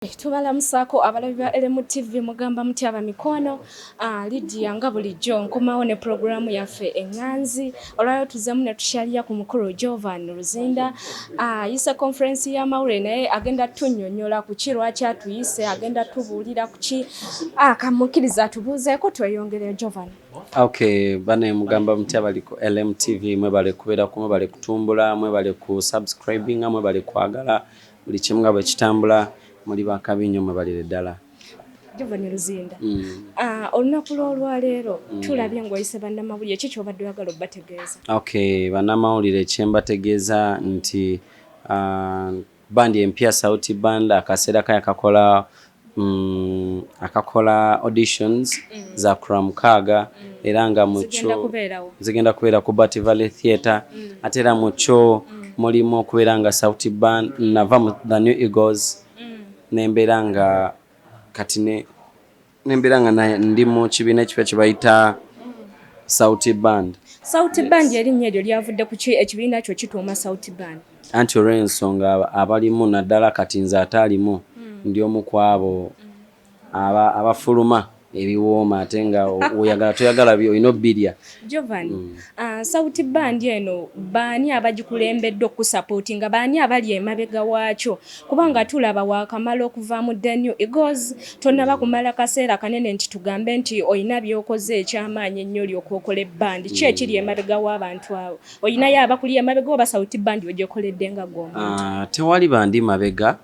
Tubalamusaako abalabi ba LMTV. Mugamba mutya abamikwano? Lydia nga bulijjo nkomawo ne pulogulaamu yaffe eŋŋanzi. Olwaleero tuzzeemu ne tukyalira ku mukulu Jovan Luzinda. Ayise conference y'amawulire, naye agenda tunnyonnyola ku ki lwaki atuyise, agenda tubuulira ku ki. Kamukkiriza atubuuzeeko, tweyongereyo. Jovan. Okay, bane, mugamba mutya bali ku LMTV? Mwebale kubeerako, mwebale kutumbula, mwebale ku subscribinga, mwebale kwagala buli kimu nga bwe kitambula. Muli bakabi nnyo, mwebalire ddala. Jovan Luzinda, olunaku lw'olwaleero tulabye ng'oyise bannamawulire. Ki ky'obadde oyagala obbategeeza? Okay, bannamawulire, kyembategeeza nti bandi empya Sauti Band akaseera kayo akakola akakola auditions za kura 6 era nga Zigenda mukyo kubeerawo? Zigenda kubeera ku Bat Valley Theatre. Ate era mukyo mulimu okubeera nga Sauti Band nava mu The New Eagles, nembeera nga kati nembeera nga ndi mu kibiina ekipya kye bayita Sauti Band. Sauti Band, erinnya eryo lyavudde ku ki? Ekibiina kyo kituuma Sauti Band? Anti olw'ensonga abalimu, naddala kati nze ate alimu, ndi omu ku abo abafuluma ebiwooma, ate nga oyagala toyagala olina obbirya. Jovan, Sauti Band eno baani abagikulembedde okusapootinga? Baani abali emabega waakyo? Kubanga tulaba waakamala okuva mu The New Eagles, tonnaba kumala kaseera kanene nti tugambe nti olina by'okoze ekyamaanyi ennyo olyoka okola ebbandi. Ki ekiri emabega w'abantu abo? Olinayo abakuli emabega oba Sauti Band ogyekoledde nga ggwe omuntu? Tewali bandi mabega,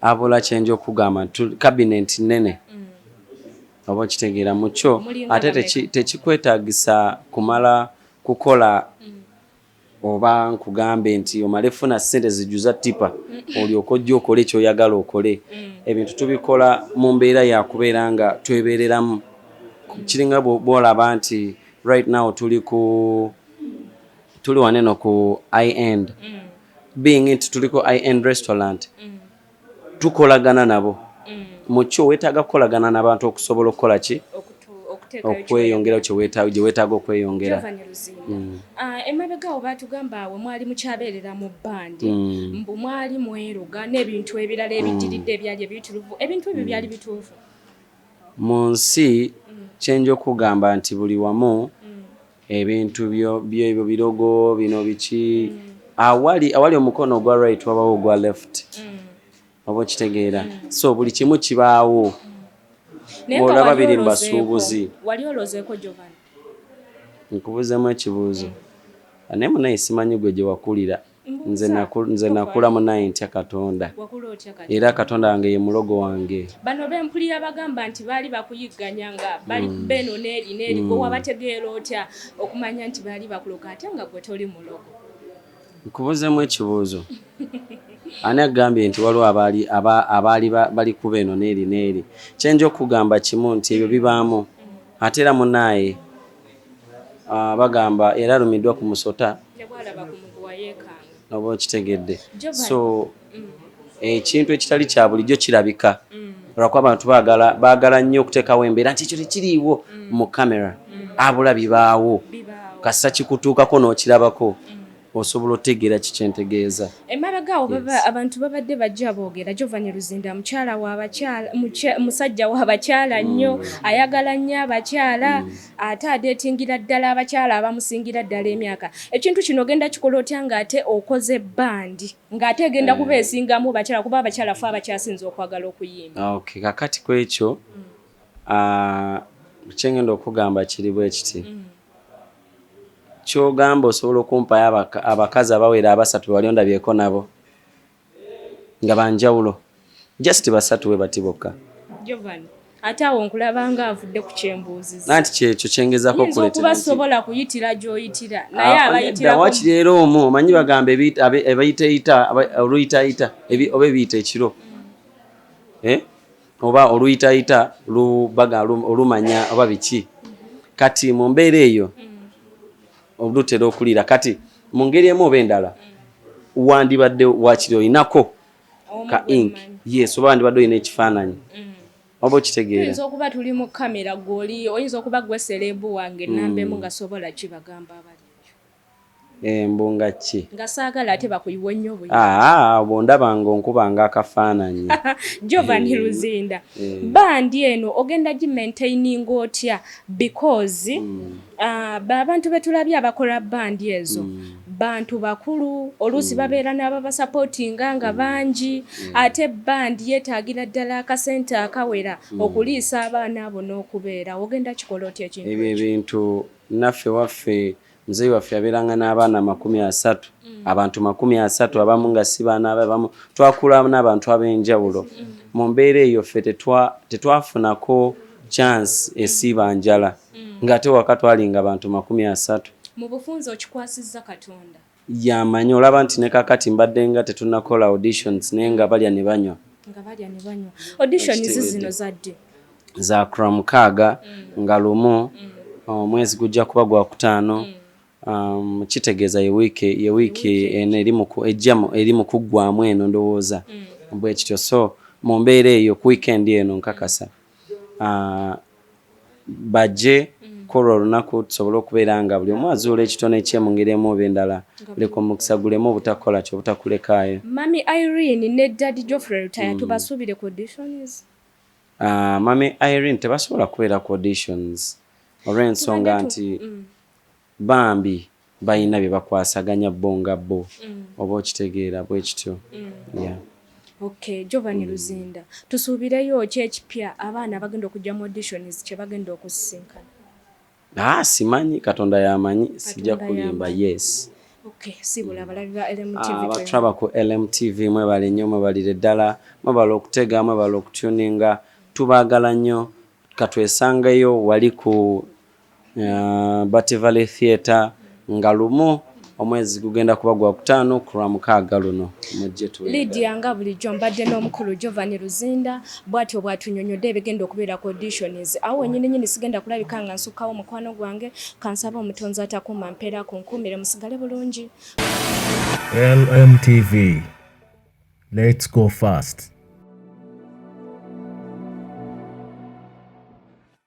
abula kyenja okugamba nti cabinet nene, oba okitegeera, mukyo Mulinga ate bameka? Tekikwetaagisa kumala kukola oba nkugambe nti omale funa ssente zijjuza tipa olyoke ojja okole kyoyagala okole. Ebintu tubikola mu mbeera yakubeera nga twebereramu. Kiringa bw'olaba nti right now tuli ku tuli waneno ku Ind, being nti tuli ku Ind restaurant, tukolagana nabo. Mukyo weetaaga kukolagana n'abantu okusobola okukola ki? Okuteekayo. Okweyongera kye gye weetaaga okweyongera. Giovanni Luzinda, emabega awo baatugamba awe mwali mukyabeerera mu bandi, mbu mwali mweruga n'ebintu ebirala ebiddiridde ebyali ebiyitirivu. Ebintu ebyo byali bituufu? Mu nsi, kyenja okugamba nti buli wamu ebintu byebyo birogo bino biki, awali omukono ogwa right wabawo ogwa left, oba okitegeera? So buli kimu kibaawo. Naye nga Bw'olaba wali biri mu olozeeko- basuubuzi. Wali olozeeko, Giovanni? Nkubuuzemu ekibuuzo, naye munaye simanyi gwe gye wakulira. Nze Mbuuza. Nze nakula munaye ntya Katonda. Wakula otya kati? Era Katonda wange ye mulogo wange. Bano bempulira bagamba nti baali bakuyigganya nga bali beno n'eri n'eri. Gwe wabategeera otya okumanya nti baali bakuloga ate nga gwe toli mulogo? Nkubuuzemu ekibuuzo, ani agambye nti waliwo abaali bali kuba eno n'eri n'eri? Kyenja okugamba kimu nti ebyo bibaamu, ate era munaaye bagamba era alumiddwa ku musota Ne bwalaba ku muguwa yeekanga. Oba okitegedde? Giovanni. So ekintu ekitali kya bulijjo kirabika, olwakuba abantu baagala nnyo okuteekawo embeera nti ekyo tekiriiwo mu kamera, abula bibaawo. Bibaawo. Kasita kikutuukako n'okirabako, osobola otegeera kikyentegeeza. Emabega awo abantu babadde bajja boogera Giovanni Luzinda mukyala w'abakyala, musajja w'abakyala nnyo, ayagala nnyo abakyala, ate adeetingira ddala abakyala abamusingira ddala emyaka. Ekintu kino ogenda kikola otya ng'ate okoze bandi ng'ate egenda kuba esingamu bakyala, kuba abakyala fe abakyasinze okwagala okuyimba? Okay, kakati ku ekyo, kyengenda okugamba kiri bwe kiti. Kyogamba osobola okumpayo abakazi abawera abasatu wali ondabyeko nabo nga banjawulo, just basatu we bati bokka? Giovanni, ate awo nkulaba nga avudde ku kyembuuziza. Nanti kyekyo kyengezaako Yinza okuba okuleetera nti sobola kuyitira gy'oyitira, naye Ah, nedda, abayitirako wakiri era omu omanyi bagamba abayitayita oluyitayita oba ebiyita ekiro. Eh? Oba oluyitayita lubaga olumanya oba biki. Kati mu mbeera eyo olutera okulira. Kati mu ngeri emu oba endala wandibadde wakiri olinako Omu ka gwe ink. mmanyi. Yes, oba wandibadde olina ekifaananyi, oba okitegeera? Tuyinza okuba tuli mu kamera, gw'oli oyinza okuba gwe celeb wange namba emu nga sobola kibagamba abali eyo. Embu nga ki? Nga saagala ate bakuyiwe nnyo buyi. Aa, bw'ondaba nga onkubanga akafaananyi. Giovanni Luzinda, bandi eno ogenda gimaintaininga otya? Because abantu be tulabye abakola bandi ezo bantu bakulu, oluusi babeera n'ababasapootinga nga bangi, ate bandi yeetaagira ddala akasente akawera okuliisa abaana abo n'okubeera. Ogenda kikola otya ekintu? Ebyo ebintu naffe waffe muzeeyi waffe yabeeranga n'abaana 30, abantu 30, abamu nga si baana be, abamu twakula n'abantu ab'enjawulo. Mu mbeera eyo ffe tetwafunako chance esiiba njala, ng'ate waka twalinga bantu 30. Mu bufunze okikwasizza Katonda. Yamanyi. Olaba nti ne kakati mbadde nga tetunnakola auditions, naye nga balya ne banywa. Nga balya ne banywa. Auditions Ekitegedde. zino zadde? Za kura 6 nga 1, omwezi gujja kuba gwa 5. Kitegeeza ye wiiki eno eri mu ejja eri mu kuggwamu eno, ndowooza bwe kityo. So mu mbeera eyo, ku weekend eno nkakasa bajje kola olunaku tusobole okubeera nga buli omu azuula ekitone kye mu ngeri emu oba endala. Leka omukisa guleme obutakola ki, obutakulekaayo. Mami Irene ne Daddy Geoffrey Lutaya, tubasuubire ku auditions? Mami Irene tebasobola kubeera ku auditions olw'ensonga nti bambi balina bye bakwasaganya bo nga bo, oba okitegeera bwe kityo, yeah. Okay, Giovanni Luzinda, tusuubireyo ki ekipya abaana abagenda okujja mu auditions kye bagenda okusisinkana? Ah, simanyi, Katonda yamanyi, sijja Katonda kulimba. y'amanyi. Yes. Okay, sibula abalabi ba LMTV. Abatulaba ku LMTV, mwebalire nnyo, mwebalire ddala, mwebale okutega, mwebale okutuninga, tubaagala nnyo. Katwesangeyo wali ku Bat Valley Theatre nga 1, omwezi gugenda kuba gwa 5, ku lwa 6 luno, mujje tuwe. Lydia, nga bulijjo mbadde n'omukulu Giovanni Luzinda, bw'atyo bw'atunyonyodde ebigenda okubeera ku auditions. Awo wennyini nyini sigenda kulabika nga nsukkawo mukwano gwange. Kansaba Omutonzi atakuuma mpeera kunkuumire, musigale bulungi. LMTV. Let's go fast.